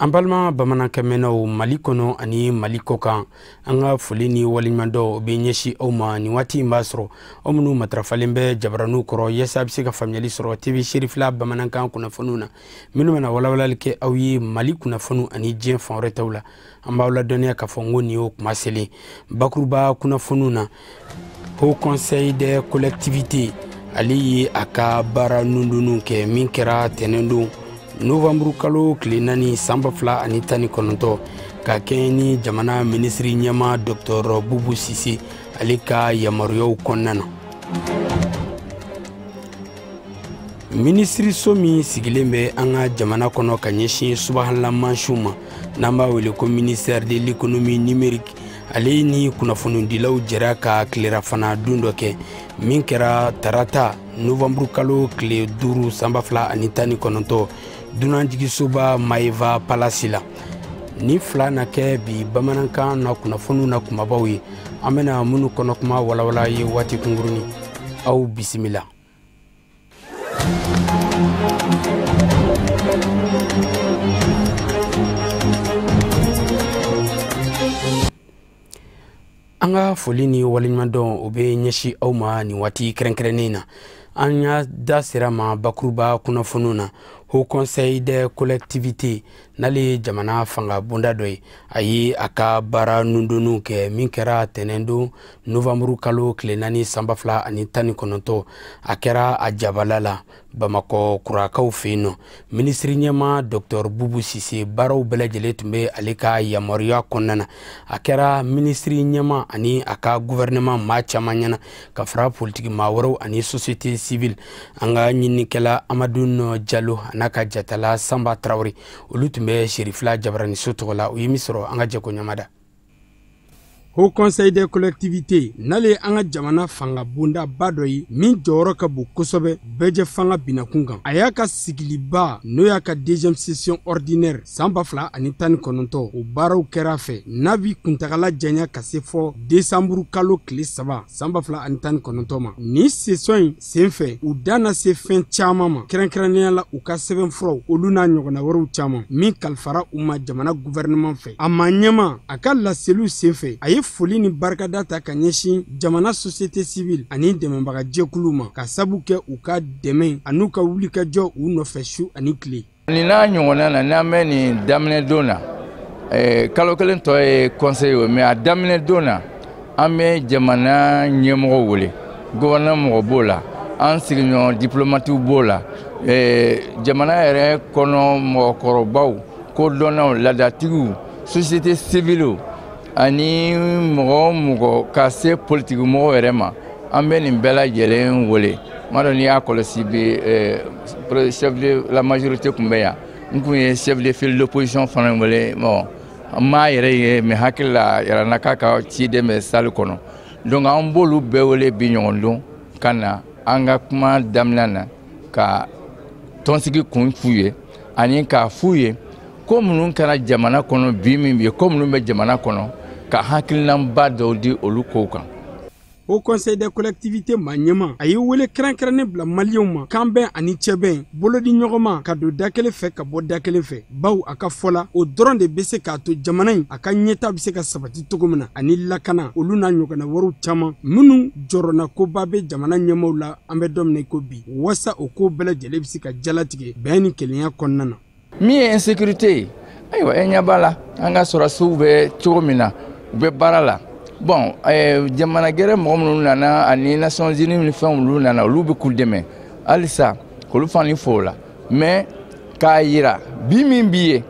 An balima bamanankanmɛnnaw Mali kɔnɔ ani Mali kɔkan, an ka foli ni waleɲumandɔn bɛ ɲɛsin aw ma nin waati in b'a sɔrɔ aw minnu matarafalen bɛ jabaraniw kɔrɔ yaasa a bɛ se ka faamuyali sɔrɔ TV Serifila bamanankan kunnafoniw na, minnu bɛna walawalali kɛ aw ye Mali kunnafoniw ani diɲɛ fan wɛrɛ taw la. An b'aw ladɔnniya k'a fɔ n ko nin y'o kuma selen bakuruba kunnafoniw na. Haut Conseil des collectivités ale ye a ka baara nundunnu kɛ min kɛra tɛnɛndon novembre kalo tile 4 san 2019, ka kɛɲɛ ni jamana minisiri ɲɛma Dr Bubu Sise ale ka yamaruyaw kɔnɔna na. Minisiriso min sigilen bɛ an ka jamana kɔnɔ ka ɲɛsin subahana mansinw ma, n'an b'a wele ko ministère de l'économie numérique, ale ni kunnafonidilaw jɛra ka tilerafana dun dɔ kɛ min kɛra tarata novembre kalo tile 5 san 2019 dunanjiginsoba Maeva Palasi la. Ni fila na kɛ bi bamanankan na kunnafoniw na kumabaw ye, an bɛna minnu kɔnɔ kuma walawala ye waati kunkurunin. Aw bisimila. An ka foli ni waleɲumandɔn o bɛ ɲɛsin aw ma nin waati kɛrɛnkɛrɛnnen na. An y'a da sera ma bakuruba kunnafoniw na. Haut Conseil des collectivités n'ale ye jamana fanga bonda dɔ ye, a ye a ka baara nundonniw kɛ min kɛra tɛnɛndon novembre kalo tile 4 san 2019. A kɛra a jabala la Bamakɔ kurakaw fɛ yen nɔ. Minisiri ɲɛma Dr Bubu Sise baaraw bɛɛ lajɛlen tun bɛ ale ka yamaruya kɔnɔna na. A kɛra minisiri ɲɛma ani a ka gouvernement maa caman ɲɛna ka fara politiki maa wɛrɛw ani société civile. An ka ɲininikɛla Amadu Jalo a n'a ka jatala Sanba Tarawele, olu tun bɛ Serifila jabaraniso tɔgɔ la. U ye min sɔrɔ an ka jɛko ɲamada. Haut Conseil des collectivités n'ale an ka jamana fanga bondaba dɔ ye min jɔyɔrɔ ka bon kosɛbɛ bɛɛjɛ fanga binakun kan, a y'a ka sigiliba n'o y'a ka deuxième session ordinaire san 2019, o baaraw kɛra fɛ n'a bi kuntagala janya ka se fɔ décembre kalo tile 3 san 2019 ma. Nin session in senfɛ u dan na se fɛn caman ma, kɛrɛnkɛrɛnnenya la u ka sɛbɛnfuraw olu n'a ɲɔgɔnna wɛrɛw caman min kalifara u ma jamana gouvernement fɛ. A ma ɲɛma a ka laseliw senfɛ a ye foli ni barikada ta ka ɲɛsin jamana société civile ani dɛmɛbaga jɛkuluw ma ka sabu kɛ u ka dɛmɛ an'u ka wulikajɔ u nɔfɛ su ani tile. Nin n'a ɲɔgɔnna na, n'an bɛ nin daminɛ don na, kalo kelen tɔ ye conseil ye, mais a daminɛ don na an bɛ jamana ɲɛmɔgɔw wele, gouvernement mɔgɔ b'o la, an sigiɲɔgɔn diplomatiw b'o la, jamana yɛrɛ kɔnɔ mɔgɔkɔrɔbaw, kodɔnnaw, laadatigiw, société civile ani mɔgɔ o mɔgɔ ka se politiki mɔgɔw yɛrɛ ma, an bɛ nin bɛɛ lajɛlen wele. N b'a dɔn n'i y'a kɔlɔsi bi, chef de la majorité tun bɛ yan, n kun ye chef de file d'opposition fana wele. Bon, n m'a yɛrɛ ye, mais hakili la a yɛrɛ na k'a ka ciden bɛ salle kɔnɔ. Donc an b'olu bɛɛ wele bi ɲɔgɔn don ka na an ka kuma daminɛ na ka tɔnsigi kun f'u ye ani k'a f'u ye ko minnu kɛra jamana kɔnɔ bi min bi, ko minnu bɛ jamana kɔnɔ, ka hakilinaba dɔw di olu kow kan. Haut Conseil des collectivités maa ɲɛma a ye wele kɛrɛnkɛrɛnnen bila maliyɛnw ma kanbɛn ani cɛbɛn bolodi ɲɔgɔn ma ka don da kelen fɛ ka bɔ da kelen fɛ, baw a ka fɔ la o dɔrɔn de bɛ se k'a to jamana in a ka ɲɛta bɛ se ka sabati cogo min na ani lakana olu n'a ɲɔgɔnna wɛrɛw caman minnu jɔrɔna koba bɛ jamana ɲɛmaw la. An bɛ don min na i ko bi, wasa o ko bɛɛ lajɛlen bɛ se ka jalatigɛ bɛn ni kelenya kɔnɔna na. Min ye insécurité ye, ayiwa e ɲɛ b'a la an ka sɔrɔdasiw bɛ cogo min na, u bɛ baara la. Bon, jamana gɛrɛ mɔgɔ minnu nana ani Nations Unies ni fɛn minnu nana, olu bɛ k'u dɛmɛ halisa k'olu fana fo o la. Mais k'a yira bi min b'i ye,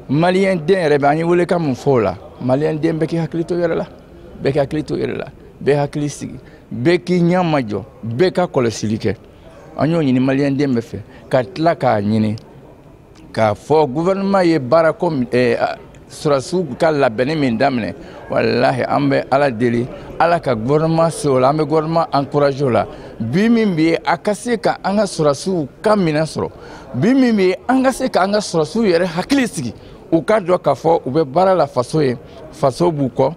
maliyɛn den yɛrɛ bɛ, an ye welekan min fɔ o la, maliyɛn den bɛɛ k'i hakili to yɛrɛ la, bɛɛ k'i hakili to yɛrɛ la, bɛɛ hakili sigi, bɛɛ k'i ɲɛ majɔ, bɛɛ ka kɔlɔsili kɛ. An y'o ɲini maliyɛn den bɛɛ fɛ, ka tila k'a ɲini k'a fɔ gouvernement ye baara ko sɔrɔdasiw ka labɛnni min daminɛ, walahi an bɛ Ala deli Ala ka gouvernement se o la, an bɛ gouvernement encourager o la. Bi min bɛ yen a ka se ka an ka sɔrɔdasiw ka minɛn sɔrɔ, bi min bɛ yen an ka se ka an ka sɔrɔdasiw yɛrɛ hakili sigi, u ka dɔn k'a fɔ u bɛ baara la faso ye, faso b'u kɔ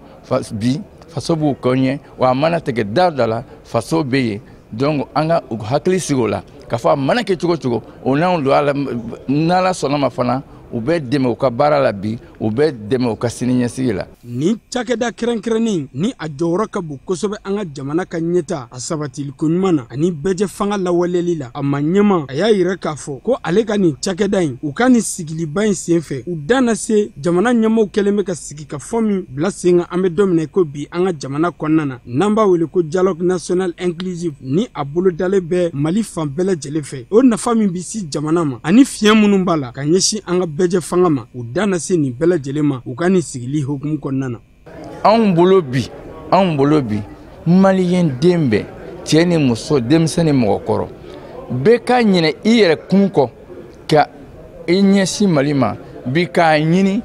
bi, faso b'u kɔ ɲɛ, wa a mana tigɛ da da la faso bɛ yen. Donc an ka u hakili sigi o la k'a fɔ a mana kɛ cogo cogo, o n'anw don a la, n'Ala sɔnna ma fana U bɛ dɛmɛ u ka baara la bi, u bɛ dɛmɛ u ka sini ɲɛsigi la. Nin cakɛda kɛrɛnkɛrɛnnen ni a jɔyɔrɔ ka bon kosɛbɛ an ka jamana ka ɲɛta a sabatiliko ɲuman na ani bɛɛjɛ fanga lawaleyali la, a ma ɲɛma a y'a yira k'a fɔ ko ale ka nin cakɛda in, u ka nin sigiliba in senfɛ, u dan na se jamana ɲɛmaaw kɛlen bɛ ka sigi ka fɔ min bila sen kan an bɛ don min na ko bi an ka jamana kɔnɔna na, n'an b'a wele ko dialogue national inclusif, ni a bolodalen bɛ Mali fan bɛɛ lajɛlen fɛ, o nafa min bɛ se jamana ma ani fiɲɛ minnu b'a la ka ɲɛsin an ka bɛɛjɛ fanga ma, u dan na se nin bɛɛ lajɛlen ma u ka nin sigili hukumu kɔnɔna na. Anw bolo bi, anw bolo bi, maliyɛn den bɛɛ, cɛ ni muso, denmisɛn ni mɔgɔkɔrɔ, bɛɛ ka ɲinɛ i yɛrɛ kun kɔ ka i ɲɛsin Mali ma bi, k'a ɲini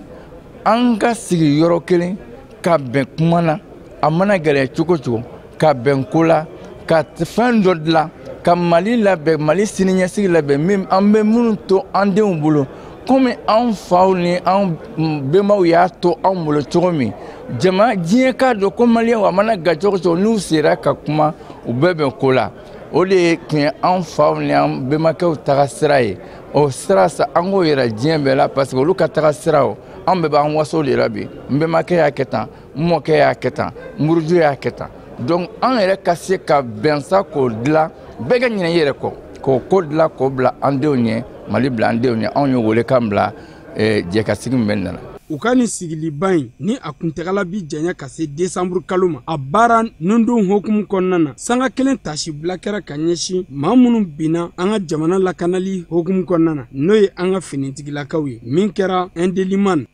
an ka sigi yɔrɔ kelen ka bɛn kuma na, a mana gɛlɛya cogo cogo, ka bɛn ko la, ka fɛn dɔ dilan ka Mali labɛn, Mali siniɲɛsigi labɛn, min an bɛ minnu to an denw bolo, komi anw faw ni anw bɛnbaw y'a to anw bolo cogo min, jama diɲɛ k'a dɔn ko maliyɛnw a mana ga cogo cogo, n'u sera ka kuma u bɛɛ bɛn ko la. O de tun ye anw faw ni an bɛnbakɛw taga sira ye. O sira sa an k'o yira diɲɛ bɛɛ la, parce que olu ka taga sira o, an bɛɛ b'an waso de la bi. N bɛnbakɛ y'a kɛ tan, n mɔkɛ y'a kɛ tan, n buruju y'a kɛ tan. Donc an yɛrɛ ka se ka bɛn sa k'o dilan, bɛɛ ka ɲinɛ i yɛrɛ kɔ, k'o ko dilan k'o bila an denw ɲɛ, Mali bila an denw ɲɛ. Anw ye welekan bila jɛkasigi min bɛ nana. U ka nin sigiliba in ni a kuntagala bi janya ka se desanburu kalo ma, a baara nundon hukumu kɔnɔna na, sanga kelen tasibila kɛra ka ɲɛsin maa minnu binna an ka jamana lakanali hukumu kɔnɔna na, n'o ye an ka finitigilakaw ye, min kɛra Indeliman.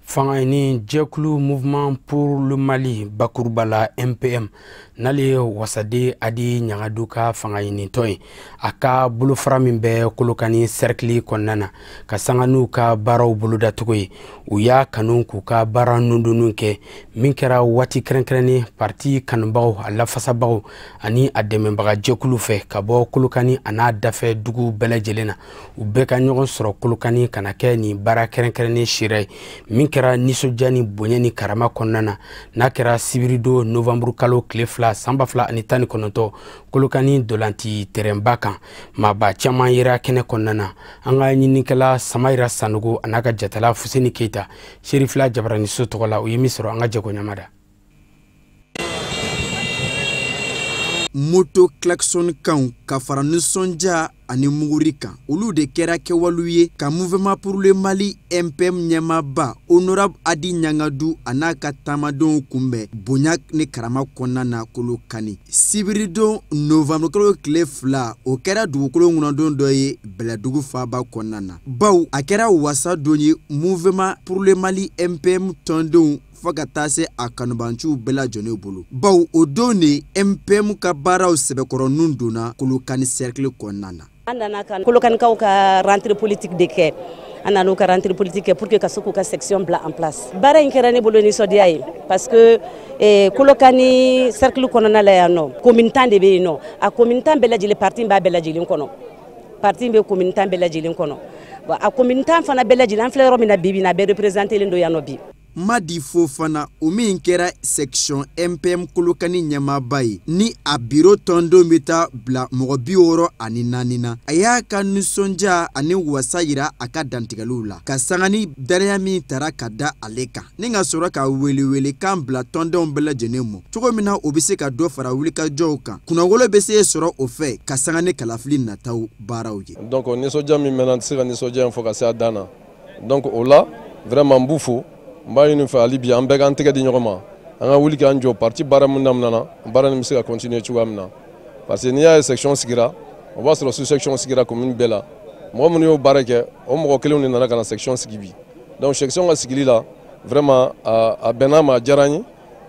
Fanga ni jɛkulu Mouvement pour le Mali bakuruba la MPM, n'ale ye wasaden Adi Ɲagadu ka fanga ɲinitɔ ye, a ka bolofara min bɛ Kolokani cercle kɔnɔna na, ka sanga n'u ka baaraw bolodacogo ye, u y'a kanu k'u ka baara nundunnu kɛ, min kɛra waati kɛrɛnkɛrɛnnen parti kanubagaw, a lafasabagaw ani a dɛmɛbaga jɛkulu fɛ ka bɔ Kolokani a n'a dafɛ dugu bɛɛ lajɛlen na, u bɛɛ ka ɲɔgɔn sɔrɔ Kolokani ka na kɛ nin baara kɛrɛnkɛrɛnnen seere ye, min kɛra nisɔndiya ni bonya ni karama kɔnɔna na, n'a kɛra sibiridon novanburu kalo tile 2 san 2019 Kolokani dolanti terɛnba kan. Maaba caman yera kɛnɛ kɔnɔna na. An ka ɲininikɛla Samayira Sanogo a n'a ka jatala Fuseni Keyita Serifila Jabaraniso tɔgɔ la, u ye min sɔrɔ an ka jɛko ɲama da. Moto klaxon kanw ka fara nisɔndiya ani muguri kan, olu de kɛra kɛwalew ye ka Mouvement pour le Mali MPM ɲɛmaaba Honorable Adi Ɲangadu a n'a ka taamadenw kunbɛn bonya ni karama kɔnɔna na Kolokani. Sibiridon novanburu kalo tile 2, o kɛra dugukolo ŋunadon dɔ ye Bɛlɛdugu faaba kɔnɔna na, baw a kɛra wasa don ye Mouvement pour le Mali MPM tɔndenw fo ka taa se a kanubanciw bɛɛ lajɛlen bolo, baw o don de MPM ka baaraw sɛbɛkɔrɔ nun donna Kolokani cercle kɔnɔna na. An nana ka Kolokanikaw ka rentrée politique de kɛ, an nana u ka rentrée politique kɛ pour que ka se k'u ka section bila en place. Baara in kɛra ne bolo nisɔndiya ye, parce que Kolokani cercle kɔnɔna la yan nɔ, commune 10 de bɛ yen nɔ, a commune 10 bɛɛ lajɛlen parti b'a bɛɛ lajɛlen kɔnɔ, parti bɛ commune 10 bɛɛ lajɛlen kɔnɔ. Bon, a commune 10 fana bɛɛ lajɛlen, an filɛ yɔrɔ min na bi bi in na, a bɛɛ représenté len don yan nɔ bi. Madi Fofana, o min kɛra section MPM Kolokani ɲɛmaaba ye, ni a biro tɔndenw bɛ taa bila mɔgɔ 64 na, a y'a ka nisɔndiya ani wasa yira a ka dantigɛliw la, ka sanga ni danaya min tara ka da ale kan, ni ka sɔrɔ ka welewelekan bila tɔndenw bɛɛ lajɛlen ma, cogo min na o bɛ se ka dɔ fara wulikajɔw kan, kunnawolo bɛ se sɔrɔ o fɛ ka sanga ni kalafili nataw baaraw ye. Donc nisɔndiya min bɛ n na, n tɛ se ka nisɔndiya in fɔ ka se a dan na. Donc o la vraiment n b'u fo. N b'a ɲini fɛ hali bi an bɛɛ k'an tɛgɛ di ɲɔgɔn ma, an ka wuli k'an jɔ parti baara min daminɛna, baara nin bɛ se ka continuer cogoya min na, parce que n'i y'a ye section sigira, o b'a sɔrɔ sous section sigira commune bɛɛ la, mɔgɔ minnu y'o baara kɛ, o mɔgɔ kelenw de nana ka na section sigi bi. Donc section ka sigili la vraiment a bɛnna ma, a diyara n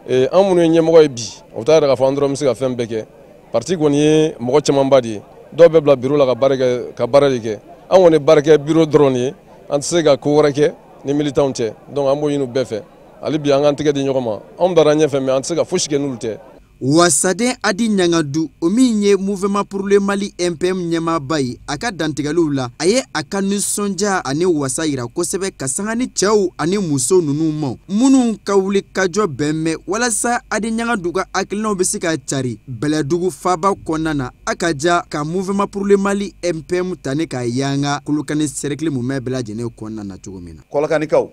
ye. An minnu ye ɲɛmɔgɔ ye bi, o t'a yira k'a fɔ an dɔrɔn bɛ se ka fɛn bɛɛ kɛ. Parti kɔni ye mɔgɔ camanba de ye, dɔw bɛ bila bureau la ka baara kɛ, ka baara de kɛ. An kɔni ye baara kɛ bureau dɔrɔn de ye, an tɛ se ka ko wɛrɛ kɛ ni militants tɛ. Donc an b'o ɲini u bɛɛ fɛ hali bi an k'an tɛgɛ di ɲɔgɔn ma. Anw taara ɲɛfɛ, mais an tɛ se ka fosi kɛ n'olu tɛ. Wasaden Hadi Niangadou, o min ye Mouvement pour le Mali MPM ɲɛmaaba ye, a ka dantigɛliw la, a ye a ka nisɔndiya ani wasa yira kosɛbɛ ka sanga ni cɛw ani muso ninnu ma, minnu ka wuli kajɔ bɛn bɛ walasa Hadi Niangadou ka hakilinaw bɛ se ka cari Bɛlɛdugu faaba kɔnɔna na. A ka ja ka Mouvement pour le Mali MPM ta ni k'a yanga Kolokani cercle mumɛ bɛɛ lajɛlen kɔnɔna na cogo min na. Kɔlɔkanikaw,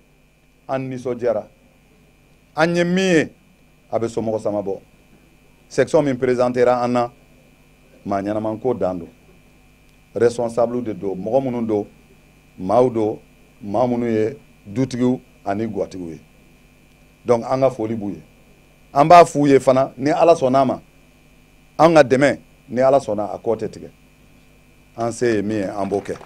an nisɔndiyara, an ye min ye a bɛ somɔgɔ sama bɔ. Section min présentera an na, maa ɲɛnaman ko dan don, responsable de don, mɔgɔ minnu don, maaw don, maa minnu ye dutigiw ani gwatigiw ye. Donc an ka foli b'u ye, an b'a f'u ye fana ni Ala sɔnna a ma, an ka dɛmɛ ni Ala sɔnna a kɔ tɛ tigɛ, an se ye min ye an b'o kɛ.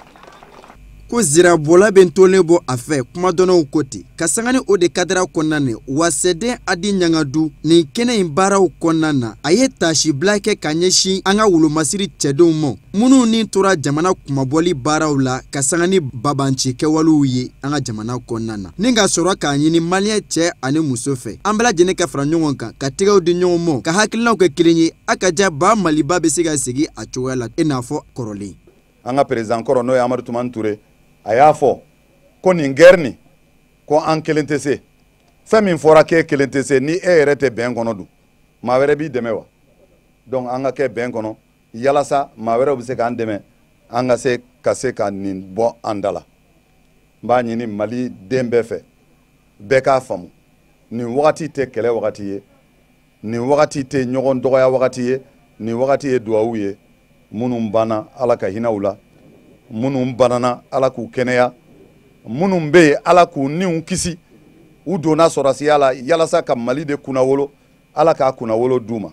Ko zirabɔla bɛ ntolen bɔ a fɛ kumadɔnnaw ko ten, ka sanga ni o de kadara kɔnɔna na. Wasaden Hadi Niangadou, nin kɛnɛ in baaraw kɔnɔna na, a ye taasibila kɛ ka ɲɛsin an ka wolomasiri cɛdenw ma, minnu ni tora jamana kunmabɔli baaraw la ka sanga ni babanci kɛwalew ye an ka jamana kɔnɔna na, ni ka sɔrɔ k'a ɲini maliyɛn cɛ ani muso fɛ, an bɛɛ lajɛlen ka fara ɲɔgɔn kan, ka tɛgɛw di ɲɔgɔn ma, ka hakilinaw kɛ kelen ye, a ka ja ba Maliba bɛ se ka segin a cogoya la i n'a fɔ kɔrɔlen. An ka président kɔrɔ, n'o ye Amadu Tumani Ture, a y'a fɔ ko nin guerre nin, ko an kelen tɛ se. Fɛn min fɔra k'e kelen tɛ se, ni e yɛrɛ tɛ bɛn kɔnɔ dun, maa wɛrɛ b'i dɛmɛ wa? Donc an ka kɛ bɛn kɔnɔ yalasa maa wɛrɛw bɛ se k'an dɛmɛ, an ka se ka nin bɔ an da la. N b'a ɲini Mali den bɛɛ fɛ, bɛɛ k'a faamu, nin wagati tɛ kɛlɛ wagati ye, nin wagati tɛ ɲɔgɔn dɔgɔya wagati ye, nin wagati ye duwawu ye. Minnu banna, Ala ka hinɛ u la, minnu banana, Ala k'u kɛnɛya, minnu bɛ yen, Ala k'u niw kisi, u donna sɔrɔsiya la yalasa ka Mali de kunnawolo, Ala k'a kunnawolo d'u ma.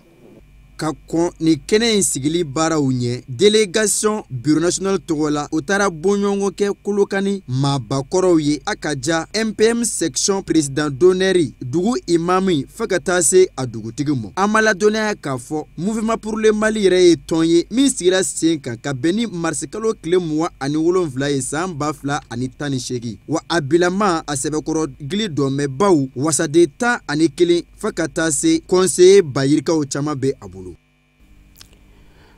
Ka kɔn nin kɛnɛ in sigili baaraw ɲɛ, délégation bureau national tɔgɔ la, o taara bɔɲɔgɔn kɛ Kolokani maabakɔrɔw ye, a ka ja MPM section président d'honneur, dugu imami fo ka taa se a dugutigi ma. An ma ladɔnniya k'a fɔ Mouvement pour le Mali yɛrɛ ye tɔn ye min sigira sen kan ka bɛn ni marisikalo tile 27 ye san 2018, wa a bilama a sɛbɛkɔrɔ gili dɔnbɛbaw wasaden 11 fo ka taa se conseiller bayirikaw caman bɛ a bolo.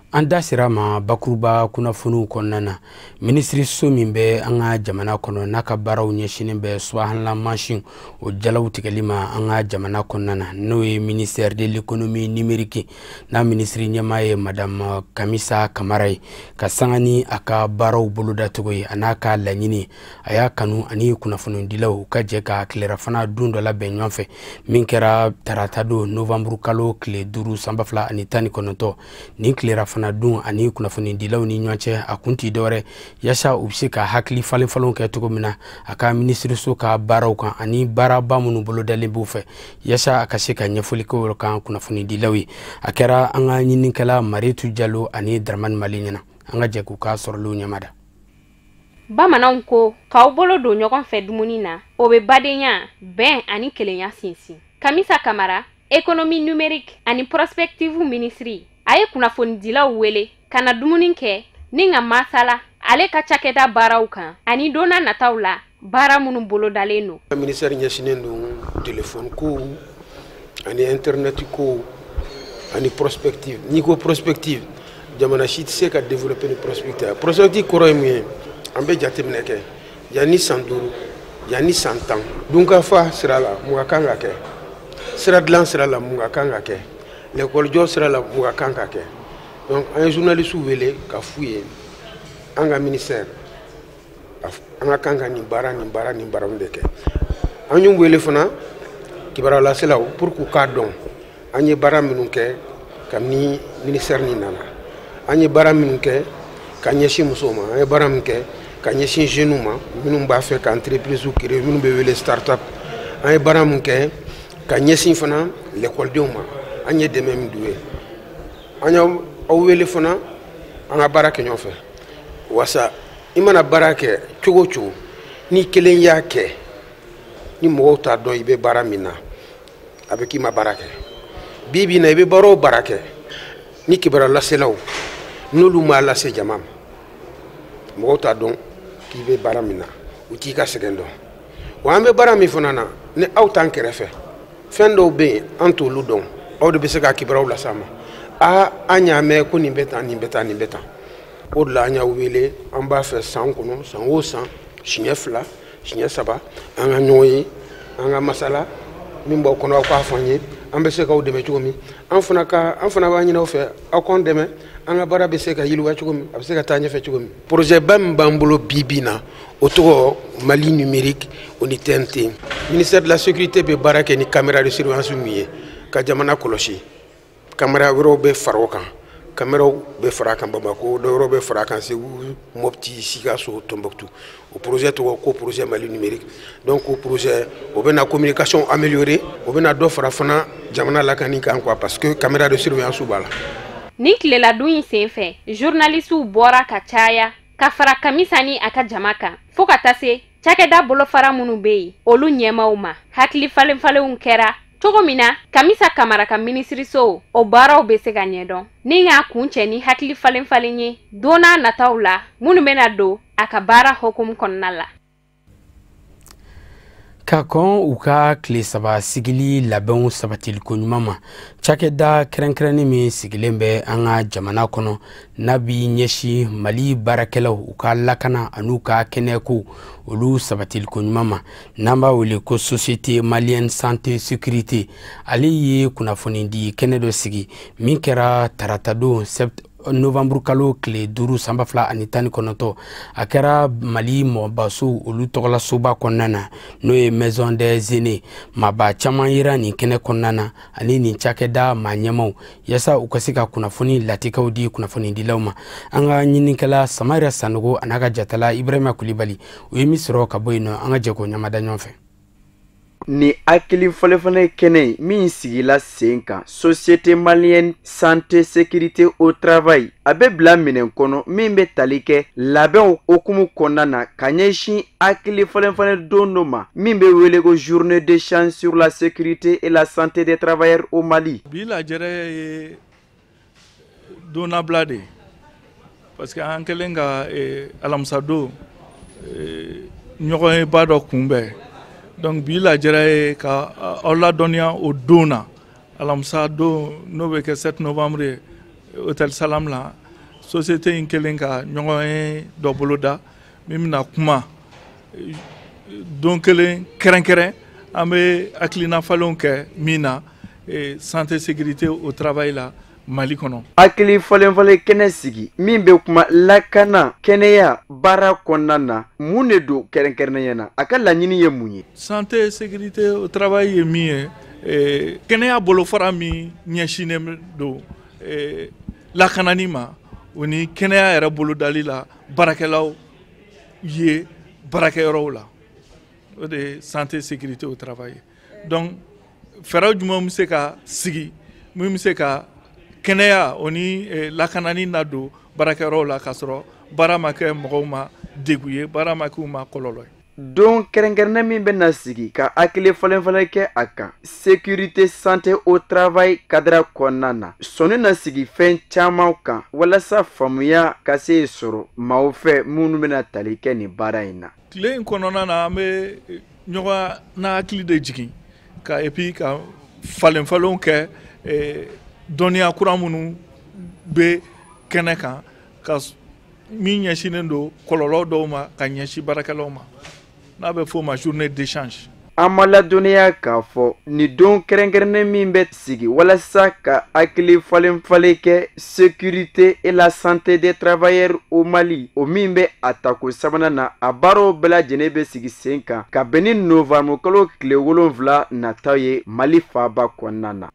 An da sera ma bakuruba kunnafoniw kɔnɔna na, minisiriso min bɛ an ka jamana kɔnɔ n'a ka baaraw ɲɛsinnen bɛ subahana mansin o jalaw tigɛli ma an ka jamana kɔnɔna na, n'o ye ministère de l'économie numérique n'a minisiri ɲɛmaa ye madame Kamisa Kamara ye, ka sanga ni a ka baaraw bolodacogo ye a n'a ka laɲini, a y'a kanu ani kunnafonidilaw ka jɛ ka tilerafana dun dɔ labɛn ɲɔgɔn fɛ, min kɛra tarata don novembre kalo tile 5 san 2019. Nin tilerafana dun ani kunnafonidilaw ni ɲɔgɔn cɛ, a kun ti dɔwɛrɛ yaasa u bɛ se ka hakili falen falenw kɛ cogo min na a ka minisiriso ka baaraw kan ani baaraba minnu bolodalen b'u fɛ, yaasa a ka se ka ɲɛfɔli kɛ o kan kunnafonidilaw ye. A kɛra an ka ɲininikɛla Maritu Jalo ani Dramani Mali ɲɛna, an ka jɛ k'u ka sɔrɔliw ɲɛmada. Bamananw ko k'aw bolo don ɲɔgɔn fɛ dumuni na, o bɛ badenya, bɛn ani kelenya sinsin. Kamisa Kamara, économie numérique ani prospective minisiri, a ye kunnafonidilaw wele ka na dumuni kɛ ni ka masala ale ka cakɛda baaraw kan ani don n'a nataw la baara minnu bolodalen don. Ministère ɲɛsinnen don téléphone ko ani internet ko ani prospective. N'i ko prospective, jamana si tɛ se ka développer ni prospective ye. Prospective kɔrɔ ye mun ye? An bɛ jateminɛ kɛ yanni san 5, yanni san 10, dunkafa sira la mun ka kan ka kɛ, sira dilan sira la mun ka kan ka kɛ, l'école jɔ sira la mun ka kan ka kɛ. Donc an ye journaliste wele ka f'u ye an ka ministère an ka kan ka nin baara nin baara nin baara de kɛ. An y'u wele fana kibaruya laselaw pour k'u k'a dɔn an ye baara minnu kɛ kabini ministère nin nana, an ye baara minnu kɛ ka ɲɛsin musow ma, an ye baara min kɛ ka ɲɛsin jeunes ma minnu b'a fɛ ka entreprise créer, minnu bɛ wele start-up, an ye baara min kɛ ka ɲɛsin fana l'école-denw ma, an ye dɛmɛ min d'u ye. An y'aw wele fana an ka baara kɛ ɲɔgɔn fɛ, wasa i mana baara kɛ cogo o cogo, ni kelen y'a kɛ ni mɔgɔw t'a dɔn i bɛ baara min na, a bɛ k'i ma baara kɛ. Bi bi in na i bɛ baara o baara kɛ ni kibaruya laselaw n'olu m'a lase jama ma, mɔgɔw t'a dɔn k'i bɛ baara min na, u t'i ka sɛgɛn dɔn. Wa an bɛ baara min fana na, ni aw t'an kɛrɛfɛ, fɛn dɔw bɛ yen an t'olu dɔn. Aw de bɛ se k'a kibaruyaw las'an ma. Aa, an y'a mɛn ko nin bɛ tan, nin bɛ tan, nin bɛ tan. O de la an y'aw wele. An b'a fɛ san kɔnɔ, san o san, siɲɛ 2, siɲɛ 3, an ka ɲɔgɔn ye, an ka masala min b'aw kɔnɔ, aw k'a fɔ an ye, an bɛ se k'aw dɛmɛ cogo min. An fana ka an fana b'a ɲini aw fɛ, aw k'an dɛmɛ, an ka baara bɛ se ka yiriwa cogo min, a bɛ se ka taa ɲɛfɛ cogo min. Projet ba min b'an bolo bi bi in na, o tɔgɔ Mali numérique, o ni TNT. Ministère de la sécurité bɛ baara kɛ ni caméra de surveillance min ye ka jamana kɔlɔsi, caméra wɛrɛw bɛ fara o kan. Caméraw bɛ fara a kan Bamako, dɔw wɛrɛw bɛ fara a kan Segu, Mopti, Sikaso, Tombouctou. O projet tɔgɔ ko projet Mali numérique. Donc o projet o bɛna communication améliorer, o bɛna dɔ fara fana jamana lakani kan quoi, parce que caméra de surveillance b'a la. Nin tileladun in sen fɛ, journalisiw bɔra ka caya ka fara Kamisa ni a ka jama kan, fɔɔ ka taa se cakɛda bolofara minnu bɛ yen, olu ɲɛmaw ma. Hakili falen falenw kɛra cogo min na Kamisa Kamara ka minisiriso o baaraw bɛ se ka ɲɛdɔn, ni k'a kuncɛ ni hakili falen falen ye don n'a nataw la minnu bɛna don a ka baara hokumu kɔnɔna la. Ka kɔn u ka tile 3 sigili labɛnw sabatiliko ɲuman ma, cakɛda kɛrɛnkɛrɛnnin min sigilen bɛ an ka jamana kɔnɔ, n'a b'i ɲɛsin Mali baarakɛlaw u ka lakana an'u ka kɛnɛyako olu sabatiliko ɲuman ma, n'an b'a wele ko Société malienne santé sécurité, ale ye kunnafonidi kɛnɛ dɔ sigi min kɛra taratadon novembre kalo tile 5 san 2019. A kɛra Mali mɔgɔbasow olu tɔgɔla soba kɔnɔna na, n'o ye Maison des Aînés. Maaba caman yera nin kɛnɛ kɔnɔna na ani nin cakɛda maa ɲɛmaw, yaasa u ka se ka kunnafoni latigɛw di kunnafonidilaw ma. An ka ɲininikɛla Samayira Sanogo a n'a ka jatala Ibrahima Kulibali, u ye min sɔrɔ ka bɔ yen nɔ, an ka jɛ k'o ɲamada ɲɔgɔn fɛ. Ni hakili fɔlɔfɔlɔ kɛnɛ min sigila sen kan, Société malienne santé sécurité au travail, a bɛ bila minɛn kɔnɔ min bɛ tali kɛ labɛnw hokumu kɔnɔna na ka ɲɛsin hakili fɔlɔfɔlɔ don dɔ ma min bɛ wele ko journée d'échange sur la sécurité et la santé des travailleurs au Mali. Bi lajɛrɛ ye donnabila de ye, parce que an kɛlen ka alamisadon ɲɔgɔnyeba dɔ kunbɛn. Donc bi lajɛrɛ ye ka aw ladɔnniya o don na, alamisa don, n'o bɛ kɛ 7 novembre ye, hôtel Salam la, société in kɛlen ka ɲɔgɔn ye dɔ boloda min bɛna kuma don kelen kɛrɛnkɛrɛn, an bɛ hakilina falenw kɛ min na santé sécurité au travail la Mali kɔnɔ. Hakili falen falen kɛnɛ sigi min bɛ kuma lakana kɛnɛya baara kɔnɔna na, mun de don kɛrɛnkɛrɛnnenya na, a ka laɲini ye mun ye? Santé sécurité au travail ye min ye, kɛnɛya bolofara min ɲɛsinnen don lakanani ma, o ni kɛnɛya yɛrɛ bolodali la baarakɛlaw ye baarakɛyɔrɔw la, o de ye santé sécurité au travail ye. Donc fɛɛrɛ jumɛn bɛ se ka sigi min bɛ se ka kɛnɛya o ni lakanani nadon baarakɛyɔrɔw la, k'a sɔrɔ baara ma kɛ mɔgɔw ma degun ye, baara ma k'u ma kɔlɔlɔ ye. Don kɛrɛnkɛrɛnnen min bɛna sigi ka hakili falen falen kɛ a kan sécurité santé au travail cadre kɔnɔna na, sɔnni na sigi fɛn caman kan walasa faamuya ka se sɔrɔ maaw fɛ minnu bɛna tali kɛ nin baara in na. Tile in kɔnɔna na, an bɛ ɲɔgɔn na hakili de jigin ka et puis ka falen falenw kɛ dɔnniya kura minnu bɛ kɛnɛ kan, ka min ɲɛsinnen don kɔlɔlɔ dɔw ma ka ɲɛsin baarakɛlaw ma, n'a bɛ f'o ma journée d'échange. An ma ladɔnniya k'a fɔ nin don kɛrɛnkɛrɛnnen min bɛ sigi walasa ka hakili falen falen kɛ sécurité et la santé des travailleurs au Mali, o min bɛ a tako sabanan na, a baaraw bɛɛ lajɛlen bɛ sigi sen kan ka bɛn ni novembre kalo tile 7 nataw ye Mali faaba kɔnɔna na.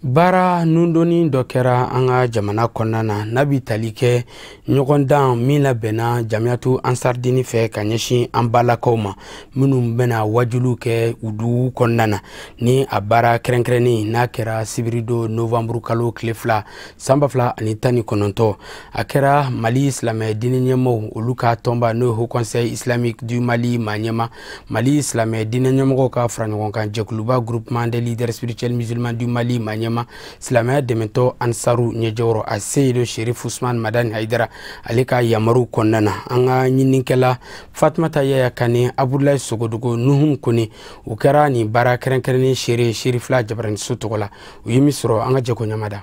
Baara nundonni dɔ kɛra an ka jamana kɔnɔna na, n'a bi tali kɛ ɲɔgɔndan min labɛnna Jamiyatu Ansardini fɛ ka ɲɛsin an balakaw ma minnu bɛna wajuliw kɛ u dugu kɔnɔna na. Ni a baara kɛrɛnkɛrɛnnen n'a kɛra sibiridon novembre kalo tile 2 san 2019, a kɛra Mali silamɛ diinɛ ɲɛmɔgɔw olu ka tɔnba, n'o ye Haut Conseil islamique du Mali maa ɲɛma, Mali silamɛ diinɛ ɲɛmɔgɔw ka faraɲɔgɔnkan jɛkuluba Groupement des leaders spirituels musulmans du Mali maa ɲɛma. ɲɛma silamɛya dɛmɛtɔ Ansaru ɲɛjɔyɔrɔ a Seyidu Sherif Usman Madani Hayidara ale ka yamaruw kɔnɔna na. An ka ɲininikɛla Fatumata Yaya Kane, Abudulayi Sogodogo, Nuhum Kone, u kɛra nin baara kɛrɛnkɛrɛnnen seere Serifila Jabaraniso tɔgɔ la. U ye min sɔrɔ, an ka jɛ ko ɲamada.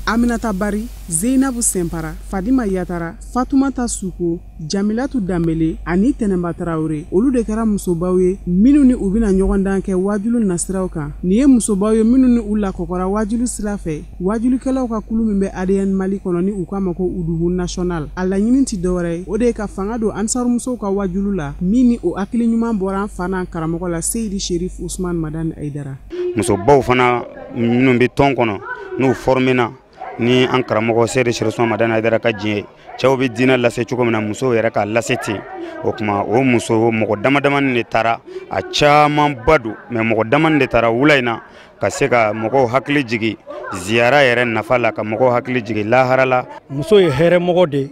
Aminata Bari, Zeinabu Sempara, Fadima Yatara, Fatumata Suko, Jamilatu Danbele ani Tɛnɛnba Tarawele, olu de kɛra musobaw ye minnu ni u bɛna ɲɔgɔndan kɛ waajulu nasiraw kan. Nin ye musobaw ye minnu ni u lakɔkɔra waajulu sira fɛ, waajulikɛlaw ka kulu min bɛ ADN Mali kɔnɔ ni u k'a ma ko Uduhu National. A laɲini ti dɔwɛrɛ ye, o de ye ka fanga don ansarumusow ka waajulu la, min ni o hakili ɲuman bɔra an fa n'an karamɔgɔ la Seyidi Sherif Usman Madani Hayidara. Musobaw fana minnu bɛ tɔn kɔnɔ n'u formena ni an karamɔgɔ Seyidi Sherif Usman Madani Hayidara ka diɲɛ, cɛw bɛ diinɛ lase cogo min na, musow yɛrɛ k'a lase ten. O tuma o muso mɔgɔ dama damani de taara, a camanba don, mɛ mɔgɔ damani de taara wula in na ka se ka mɔgɔw hakili jigin ziyara yɛrɛ nafa la, ka mɔgɔw hakili jigin lahara la. Muso ye hɛrɛmɔgɔ de ye,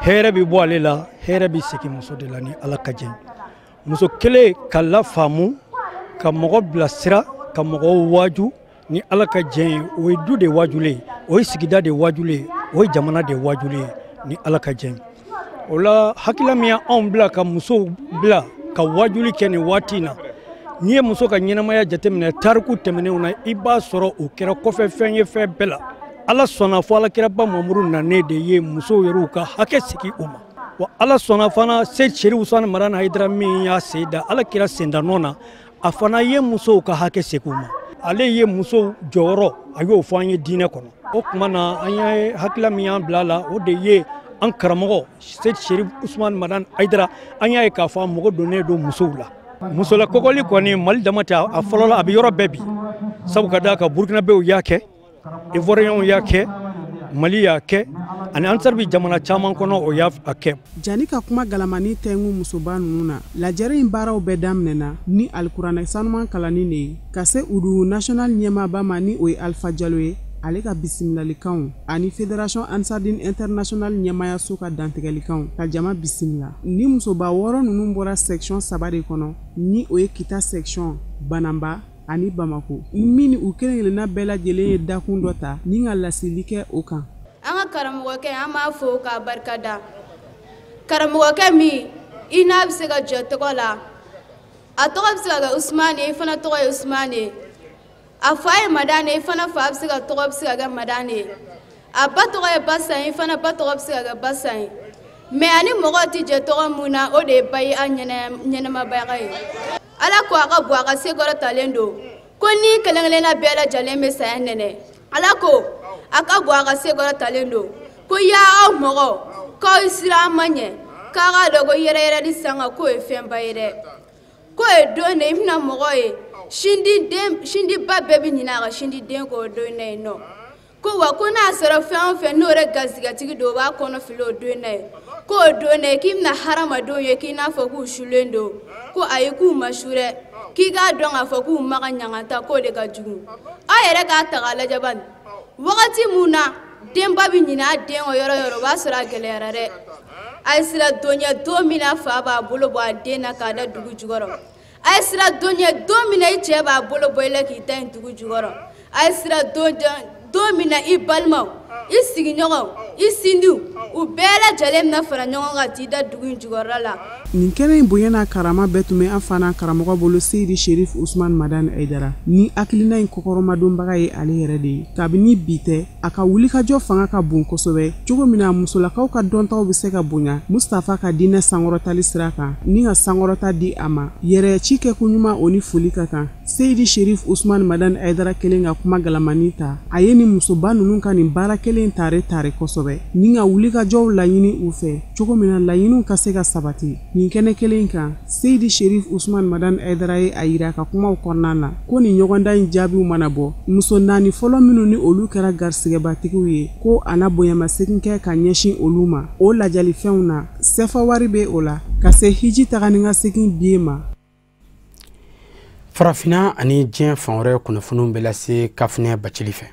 hɛrɛ bɛ bɔ ale la, hɛrɛ bɛ segin muso de la ni Ala ka jɛ. Muso kelen ka lafaamu, ka mɔgɔ bilasira, ka mɔgɔw waaju ni Ala ka jɛ ye, o ye du de waajulen ye, o ye sigida de waajulen ye, o ye jamana de waajulen ye ni Ala ka jɛ ye. O la hakilila min y'anw bila ka musow bila ka waajuli kɛ nin waati in na, n'i ye muso ka ɲɛnamaya jateminɛ tariku tɛmɛnenw na, i b'a sɔrɔ o kɛra kɔfɛ fɛn ye fɛn bɛɛ la. Ala sɔnna fo Alakiraba Mamuru nanen de ye musow yɛrɛw ka hakɛ sigi u ma. Wa Ala sɔnna fana Seyidi Sherif Usman Madani Hayidara min y'a sen da Alakira sendanɔ na, a fana ye musow ka hakɛ segin u ma. Ale ye musow jɔyɔrɔ, a y'o fɔ an ye diinɛ kɔnɔ. O tuma na an ye hakilila min y'an bila la, o de ye an karamɔgɔ Seyidi Sherif Usman Madani Hayidara, an y'a ye k'a fɔ a mago donnen don musow la. Musola kɔkɔli kɔni Mali dama tɛ, a fɔlɔ la a bɛ yɔrɔ bɛɛ bi, sabu ka d'a kan Burukinabew y'a kɛ, Ivoiriyɛnw y'a kɛ, Mali y'a kɛ, ani Ansar bɛ jamana caman kɔnɔ o y'a kɛ. Jani ka kuma galamani tɛnku musoba ninnu na, lajɛrɛ in baaraw bɛɛ daminɛna ni alikuranɛ sanuman kalanni de ye ka se Uduhu National ɲɛmaaba ma ni o ye Alpha Jalo ye, ale ka bisimilalikanw ani Fédération Ansardine Internationale ɲɛmayaso ka dantigɛlikanw ka jama bisimila. Ni musoba 6 ninnu bɔra section 3 de kɔnɔ, ni o ye Kita section, Banamba ani Bamako, min ni u kelen kelenna bɛɛ lajɛlen ye dakun dɔ ta ni ka laseli kɛ o kan. An ka karamɔgɔkɛ, an b'a fo k'a barikada. Karamɔgɔkɛ min i n'a bɛ se ka jɔ tɔgɔ la, a tɔgɔ bɛ se ka kɛ Usumani ye, i fana tɔgɔ ye Usumani ye. A fa ye Madani ye, i fana fa bɛ se ka tɔgɔ bɛ se ka kɛ Madani ye. A ba tɔgɔ ye Basan ye, i fana ba tɔgɔ bɛ se ka kɛ Basan ye. Mɛ ani mɔgɔw tɛ jɛ tɔgɔ mun na, o de ye ba ye a ɲɛnɛmabaga ye. Ala ko a ka bɔ a ka sekɔrɔ talen don, ko ni kelen kelenna bɛɛ lajɛlen bɛ saya nɛnɛ. Ala ko a ka bɔ a ka sekɔrɔ talen don, ko yaa aw mɔgɔ, k'aw siran ma ɲɛ, k'a k'a dɔn ko yɛrɛyɛrɛli sanga k'o ye fɛnba ye dɛ. K'o ye don de i bɛna mɔgɔ ye, sindiba bɛɛ bɛ ɲinɛ a ka sindiden kɔ o don na yen nɔ. Ko wa ko n'a sɔrɔ fɛn o fɛn n'o yɛrɛ garizigɛtigi don, o b'a kɔnɔ fili o don na ye. K'o don na ye k'i bɛna hadamadenw ye k'i n'a fɔ k'u sulen don, ko ayi k'u ma su dɛ, k'i k'a dɔn k'a fɔ k'u ma ka ɲangata k'o de ka jugu. Aw yɛrɛ k'a ta k'a lajɛ bani, wagati mun na denba bɛ ɲinɛ a den kɔ yɔrɔ o yɔrɔ, o b'a sɔrɔ a gɛlɛyara dɛ. A ye sira don ɲɛ don min na fa b'a bolo bɔ a den na k'a da dugu jukɔrɔ. A ye sira don ɲɛ don min na i cɛ b'a bolo bɔ i la k'i ta in dugu jukɔrɔ. A ye sira don min na i balimaw, i sigiɲɔgɔnw, i sindiw, u bɛɛ lajɛlen bɛna fara ɲɔgɔn kan t'i da dugu in jukɔrɔla la. Nin kɛnɛ in bonya n'a karama bɛɛ tun bɛ an fa n'an karamɔgɔ bolo Seyidi Sherif Usman Madani Hayidara, ni hakilina in kɔkɔrɔmadonbaga ye ale yɛrɛ de ye. Kabini bi tɛ, a ka wulikajɔ fanga ka bon kosɛbɛ, cogo min na musolakaw ka dɔntaw bɛ se ka bonya Mustafa ka diinɛ sankɔrɔtali sira kan, ni ka sankɔrɔta di a ma. Yɛrɛ ci kɛko ɲuman o ni foli ka kan. Seyidi Sherif Usman Madani Hayidara kelen ka kuma galamani ta, a ye nin musoba ninnu ka nin baara kelen tare tare kosɛbɛ, ni ka wulikajɔw laɲini u fɛ cogo min na laɲiniw ka se ka sabati. Nin kɛnɛ kelen kan, Seyidi Sherif Usman Madani Hayidara ye a yira a ka kumaw kɔnɔna na ko nin ɲɔgɔndan in jaabiw mana bɔ, muso 4 fɔlɔ minnu ni olu kɛra garisigɛbatigiw ye, ko a na bonyamasegin kɛ ka ɲɛsin olu ma. O lajalifɛnw na, sɛfa wari bɛ o la ka se hiji taga ni ka segin biye ma. Farafinna ani diɲɛ fan wɛrɛ kunnafoniw bɛ lase Kafunɛ Bacili fɛ.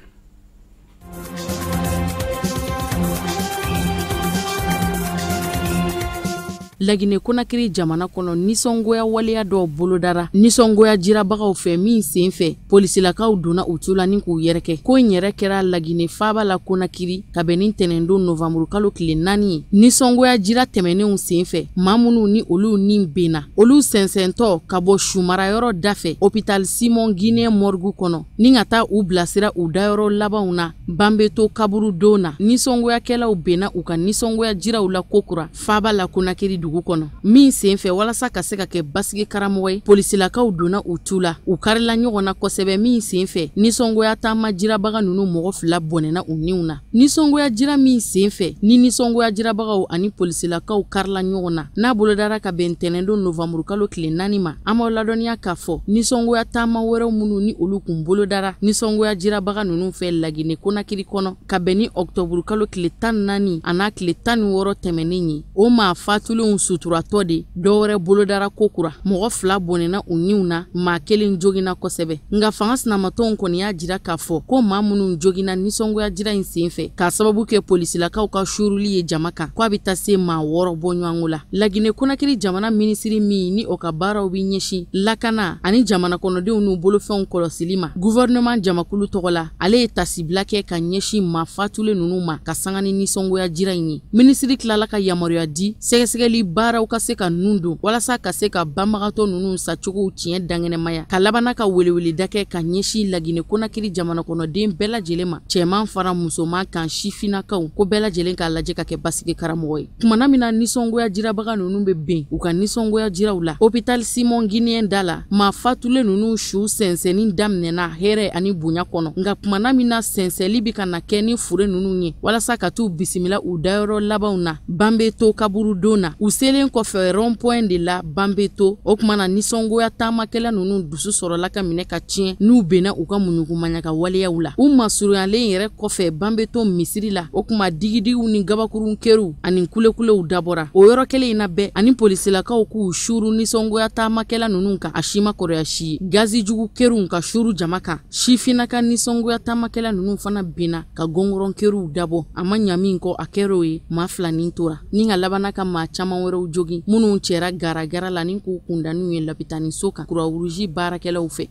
Lagine Konakiri jamana kɔnɔ, nisɔngoya waleya dɔw bolodara nisɔngoya jirabagaw fɛ min sen fɛ polisilakaw donna u tu la ni k'u yɛrɛkɛ. Ko in yɛrɛ kɛra Lagine faaba la Konakiri ka bɛn ni tɛnɛndon novanburu kalo tile 4 ye. Nisɔngoya jira tɛmɛnenw sen fɛ, maa minnu ni olu ni benna, olu sɛnsɛntɔ ka bɔ sumarayɔrɔ da fɛ hôpital Simon Guinée morgue kɔnɔ ni ka taa u bilasira u dayɔrɔ labanw na Banbeto kaburu don na, nisɔngoyakɛlaw benna u ka nisɔngoya jiraw la kokura faaba la Konakiri dugu kɔnɔ min sen fɛ walasa ka se ka kɛ basigi karamɔgɔ ye, polisilakaw donna u tu la, u karila ɲɔgɔn na kosɛbɛ min sen fɛ nisɔngoya taama jirabaga ninnu mɔgɔ 2 bɔnɛna u niw na. Nisɔngoya jira min sen fɛ ni nisɔngoya jirabagaw ani polisilakaw karila ɲɔgɔn na, n'a bolodara ka bɛn ntɛnɛndon novanburu kalo tile 4 ma, an b'aw ladɔnniya k'a fɔ nisɔngoya taama wɛrɛw minnu ni olu kun bolodara nisɔngoya jirabaga ninnu fɛ Lagine Konakiri kɔnɔ ka bɛn ni ɔktɔburu kalo tile 14 a n'a tile 16 tɛmɛnen ye, o maa fatulenw suturatɔ de dɔwɛrɛ bolodara kokura, mɔgɔ 2 bɔnɛna u niw na, maa 1 joginna kosɛbɛ. Nka fanga sinamatɔnw kɔni y'a jira k'a fɔ ko maa minnu joginna nisɔngoya jira in sen fɛ k'a sababu kɛ polisilakaw ka suuruli ye jama kan, k'a bɛ taa se maa 6 bɔ ɲɔgɔnko la. Lagine Konakiri jamana minisiri min ni o ka baaraw bɛ ɲɛsin lakana ani jamana kɔnɔdenw n'u bolofɛnw kɔlɔsili ma gouvernement jamakulu tɔgɔ la, ale ye tasibila kɛ ka ɲɛsin maa fatulen ninnu ma ka sanga ni nisɔngoya jira in ye. Minisiri tilala ka yamaruya di sɛgɛsɛgɛli baaraw ka se ka nun don walasa ka se ka banbagatɔ ninnu sacogow tiɲɛ dankɛnɛmaya, ka labana ka weleweleda kɛ ka ɲɛsin Lagine Konakiri jamana kɔnɔden bɛɛ lajɛlen ma, cɛman fara musoman kan, sifinnakaw, ko bɛɛ lajɛlen k'a lajɛ ka kɛ basigi karamɔgɔ ye. Kumana min na nisɔngoya jirabaga ninnu bɛ ben u ka nisɔngoya jiraw la hôpital Simon Guinéen da la, maa fatulen ninnu su sɛnsɛnni daminɛna hɛrɛ ani bonya kɔnɔ. Nka kumana min na sɛnsɛnli bɛ ka na kɛ ni fure ninnu ye walasa ka t'u bisimila u dayɔrɔ labanw na Banbeto kaburu don na, u selen kɔfɛ rond point de la Banbeto, o kuma na nisɔngoya taamakɛla ninnu dusu sɔrɔla ka minɛ ka tiɲɛ n'u benna u ka muɲukumaɲaka waleyaw la. U masurunyalen yɛrɛ kɔfɛ Banbeto misiri la, o kuma digidigiw ni gabakurun keruw ani kulekulew dabɔra o yɔrɔ kelen in na bɛɛ, ani polisilakaw k'u suru nisɔngoya taamakɛla ninnu kan, a si ma kɔrɔya si ye. Gazi jugu keruw ka suru jama kan, sifinnaka nisɔngoya taamakɛla ninnu fana benna ka gɔngɔrɔn keruw dabɔ, a ma ɲa min kɔ a kɛr'o ye, maa 2 nin tora ni ka labana ka maa caman wɛrɛw jogin minnu cɛra garagara la ni k'u kunda n'u ye lapitaniso kan Croix-Rouge baarakɛlaw fɛ.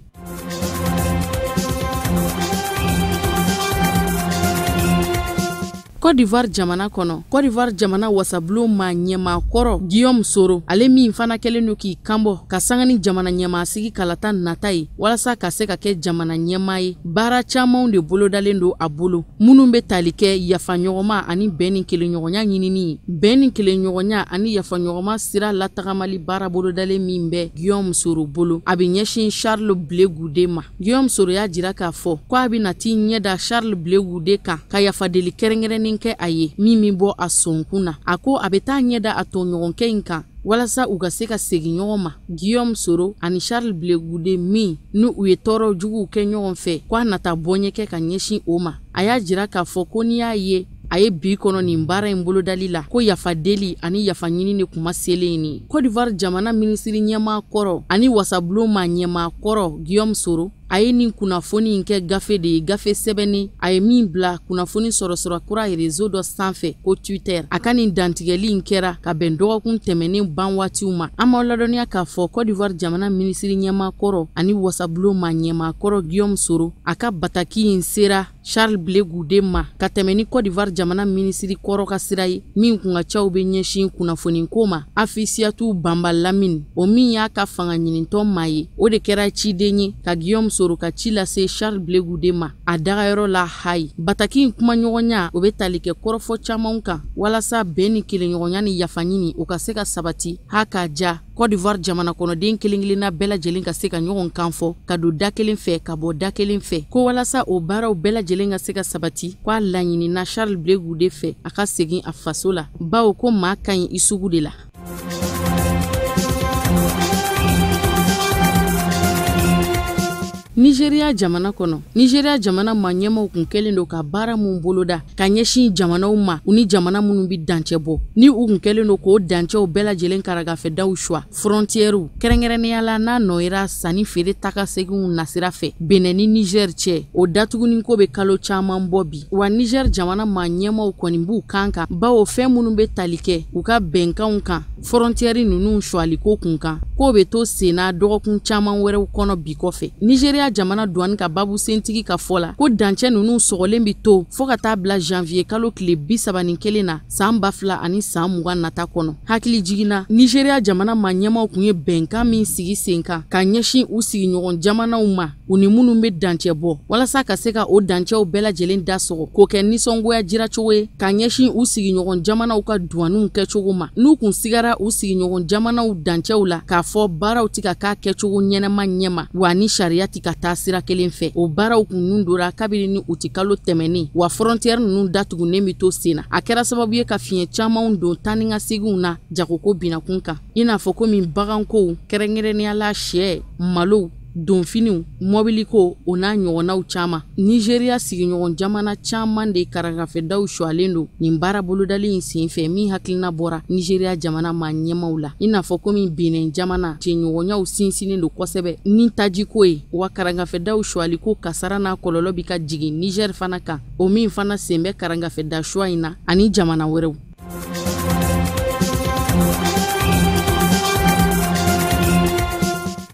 Côte d'Ivoire jamana kɔnɔ, Côte d'Ivoire jamana wasabulon maa ɲɛmaa kɔrɔ Guillaume Soro, ale min fana kɛlen don k'i kanbɔ ka sanga ni jamana ɲɛmaasigi kalata nata ye walasa ka se ka kɛ jamana ɲɛmaa ye, baara camanw de bolodalen don a bolo minnu bɛ tali kɛ yafaɲɔgɔnma ani bɛn ni kelenɲɔgɔnya ɲinini ye. Bɛn ni kelenɲɔgɔnya ani yafaɲɔgɔnma sira latagamali baara bolodalen min bɛ Guillaume Soro bolo, a bɛ ɲɛsin Charles Blé Goudé ma. Guillaume Soro y'a jira k'a fɔ ko a bɛna t'i ɲɛ da Charles Blé Goudé kan ka yafadeli kɛrɛnkɛrɛnnen kɛ a ye min min bɔ a sɔnkun na. A ko a bɛ taa ɲɛ da a tɔɲɔgɔnkɛ in kan walasa u ka se ka segin ɲɔgɔn ma. Guillaume Soro ani Charles Blé Goudé min n'u u ye tɔɔrɔ juguw kɛ ɲɔgɔn fɛ, ko a nata bɔɲɛ kɛ ka ɲɛsin o ma. A y'a jira k'a fɔ ko n'i y'a ye a ye bi kɔnɔ nin baara in bolodali la, ko yafadeli ani yafa ɲini de kuma selen nin. Côte d'Ivoire jamana minisiri ɲɛmaa kɔrɔ ani wasabulon maa ɲɛmaa kɔrɔ Guillaume Soro, a ye nin kunnafoni in kɛ gafe de ye, gafe sɛbɛnnen a ye min bila kunnafoni sɔrɔsɔrɔ kura réseau dɔ sanfɛ ko Twitter. A ka nin dantigɛli in kɛra ka bɛn dɔgɔkun tɛmɛnen ban waatiw ma. An b'aw ladɔnniya k'a fɔ Côte d'Ivoire jamana minisiri ɲɛmaa kɔrɔ ani wasabulon maa ɲɛmaa kɔrɔ Guillaume Soro, a ka bataki in sera Charles Blé Goudé ma ka tɛmɛ ni Côte d'Ivoire jamana minisiri kɔrɔ ka sira ye min kun ka caw bɛ ɲɛsin kunnafoni ko ma, Afisiatu Banba Lamine, o min y'a ka fanga ɲinitɔ maa ye, o de kɛra ciden ye ka Guillaume Soro ka ci lase Charles Blé Goudé ma a dagayɔrɔ la Hayi. Bataki in kumaɲɔgɔnya o bɛ tali kɛ kɔrɔfɔ camanw kan walasa bɛn ni kelenɲɔgɔnya ni yafa ɲini o ka se ka sabati ha k'a ja Côte d'Ivoire jamana kɔnɔden kelen kelenna bɛɛ lajɛlen ka se ka ɲɔgɔn kan fɔ ka don da kelen fɛ ka bɔ da kelen fɛ, ko walasa o baaraw bɛɛ lajɛlen ka se ka sabati, ko a laɲinina Charles Blé Goudé fɛ a ka segin a faso la, bawo ko maa ka ɲi i sugu de la. Nigeria jamana kɔnɔ, Nigeria jamana maa ɲɛmaw kun kɛlen don ka baara mun boloda ka ɲɛsin jamanaw ma, u ni jamana minnu bɛ dancɛ bɔ, ni u kun kɛlen don k'o dancɛw bɛɛ lajɛlen karagafɛdaw suwa, frontièrew, kɛrɛnkɛrɛnnenya la n'a nɔ yera sanni feere tagaseginw nasira fɛ Benin ni Niger cɛ, o datuguni ko bɛ kalo caman bɔ bi. Wa Niger jamana maa ɲɛmaw kɔni b'u kan kan, bawo fɛn minnu bɛ tali kɛ u ka bɛnkanw kan frontière ninnu suwaliko kun kan, k'o bɛ to senna dɔgɔkun caman wɛrɛw kɔnɔ bi kɔfɛ. Nigeria jamana douane ka babu sentigi ka fɔ la ko dancɛ ninnu sɔgɔlen bɛ to fo ka taa bila janvier kalo tile 31 na san 2020 nata kɔnɔ. Hakili jiginna, Nigeria jamana maa ɲɛmaw kun ye bɛnkan min sigi sen kan ka ɲɛsin u sigiɲɔgɔn jamanaw ma, u ni minnu bɛ dancɛ bɔ, walasa ka se ka o dancɛw bɛɛ lajɛlen da sɔgɔ k'o kɛ nisɔngoya jiracogo ye ka ɲɛsin u sigiɲɔgɔn jamanaw ka douaniw kɛcogo ma, n'u kun sigara u sigiɲɔgɔn jamanaw dancɛw la k'a fɔ baaraw ti ka k'a kɛcogo ɲɛnama ɲɛma, wa ni sariya ti ka taa sira kelen fɛ. O baaraw kun nun dora kabini ni u ti kalo tɛmɛnen, wa frontière ninnu datugunen bɛ to sen na. A kɛra sababu ye ka fiɲɛ camanw don taa ni ka seginw na jagoko binakun kan, i n'a fɔ komi bagankow, kɛrɛnkɛrɛnnenya la sɛ, malow, donfiniw, mɔbiliko, o n'a ɲɔgɔnnaw caman. Nigeria sigiɲɔgɔn jamana caman de karangafɛdaw suwalen don nin baara bolodali in senfɛ, min hakilina bɔra Nigeria jamana maa ɲɛmaw la, i n'a fɔ komi Benin jamana cɛɲɔgɔnyaw sinsinnen don kosɛbɛ ni tajiko ye, wa karangafɛdaw suwaliko kasara n'a kɔlɔlɔ bɛ ka jigin Niger fana kan, o min fana sen bɛ karangafɛda suwa in na ani jamana wɛrɛw.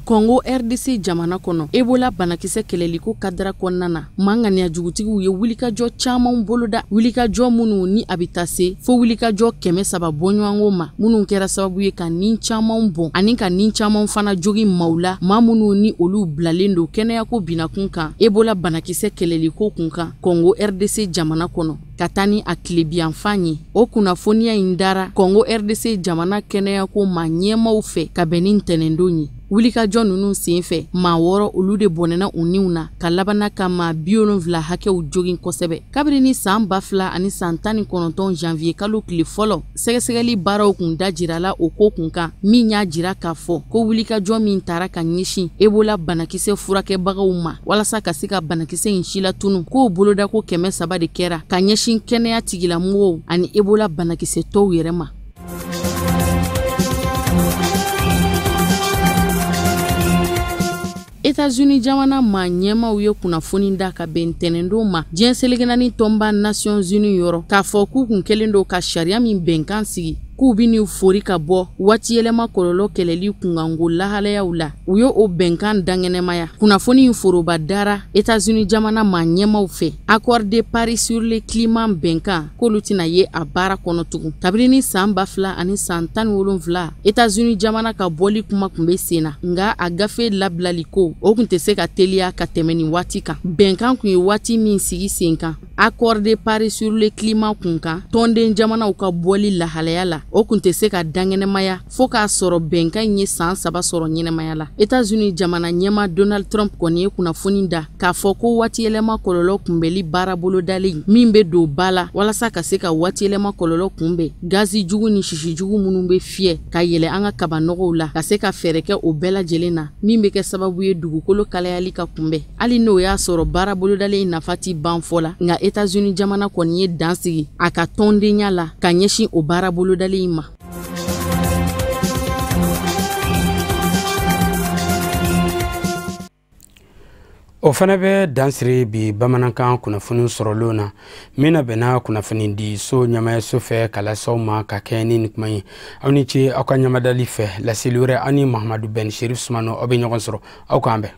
Congo RDC jamana kɔnɔ, Ebola banakisɛ kɛlɛliko kadara kɔnɔna na, maa ŋaniya jugutigiw ye wulikajɔ caman boloda, wulikajɔ minnu ni a bɛ taa se fo wulikajɔ 300 bɔɲɔgɔnko ma, minnu kɛra sababu ye ka nin caman bɔn ani ka nin caman fana jogin maaw la, maa minnu ni olu bilalen don kɛnɛyako binakun kan Ebola banakisɛ kɛlɛliko kun kan Congo RDC jamana kɔnɔ, ka taa ni a tilebiyanfan ye. O kunnafoniya in dara Congo RDC jamana kɛnɛyako maa ɲɛmaw fɛ ka bɛn ni ntɛnɛndon ye. Wulikajɔ ninnu senfɛ, maa 6 olu de bɔnɛna u niw na, ka labana ka maa 70 hakɛw jogin kosɛbɛ. Kabini ni san 2019 janvier kalo tile fɔlɔ, sɛgɛsɛgɛli baaraw kun dajirala o ko kun kan, min y'a jira k'a fɔ ko wulikajɔ min taara ka ɲɛsin Ebola banakisɛ furakɛbagaw ma walasa ka se ka banakisɛ in silatunu, k'o bolodako 300 de kɛra ka ɲɛsin kɛnɛya tigilamɔgɔw ani Ebola banakisɛ tɔw yɛrɛ ma. États-Unis jamana maa ɲɛmaw ye kunnafoni da ka bɛn ntɛnɛndon ma diɲɛ seleke naani tɔnba Nations Unies yɔrɔ, k'a fɔ k'u kun kɛlen don ka sariya min bɛnkan sigi k'u bɛ n'u fori ka bɔ waati yɛlɛma kɔlɔlɔ kɛlɛli kunkanko lahalayaw la. U ye o bɛnkan dankɛnɛmaya. Kunnafoni in foroba dara États-Unis jamana maa ɲɛmaw fɛ. Accord de Paris sur le climat bɛnkan k'olu tɛna ye a baara kɔnɔ tugun. Kabini ni san 2017 États-Unis jamana ka bɔli kuma tun bɛ sen na, nka a gafe labilali ko o tun tɛ se ka teliya ka tɛmɛ nin waati kan. Bɛnkan tun ye waati min sigi sen kan Accord de Paris sur le climat kun kan, tɔnden jamanaw ka bɔli lahalaya la, o tun tɛ se ka dankɛnɛmaya fo k'a sɔrɔ bɛnkan in ye san 3 sɔrɔ ɲɛnɛmaya la. États-Unis jamana ɲɛmaa Donald Trump kɔni ye kunnafoni da k'a fɔ ko waati yɛlɛma kɔlɔlɔ kunbɛli baara bolodalen min bɛ don ba la walasa ka se ka waati yɛlɛma kɔlɔlɔ kunbɛn, gazi jugu ni sisi jugu minnu bɛ fiyɛ ka yɛlɛ an ka kabanɔgɔw la, ka se ka fɛɛrɛ kɛ o bɛɛ lajɛlen na, min bɛ kɛ sababu ye dugukolo kalayali ka kunbɛn. Hali n'o y'a sɔrɔ baara bolodalen in nafa ti ban fɔ la, nka États-Unis jamana kɔni ye dan sigi a ka tɔndenya la ka ɲɛsin o baara bolodalen in ma. O fana bɛ dansiri bi bamanankan kunnafoni sɔrɔlenw na, min na bɛnna kunnafoni di so ɲɛmaayaso fɛ ka lase aw ma ka kɛɲɛ ni nin kuma ye. Aw ni ce aw ka ɲamadali fɛ. Laseli wɛrɛ, aw ni Mahamadu Ben Cherif Sumano, aw bɛ ɲɔgɔn sɔrɔ. Aw k'an bɛn.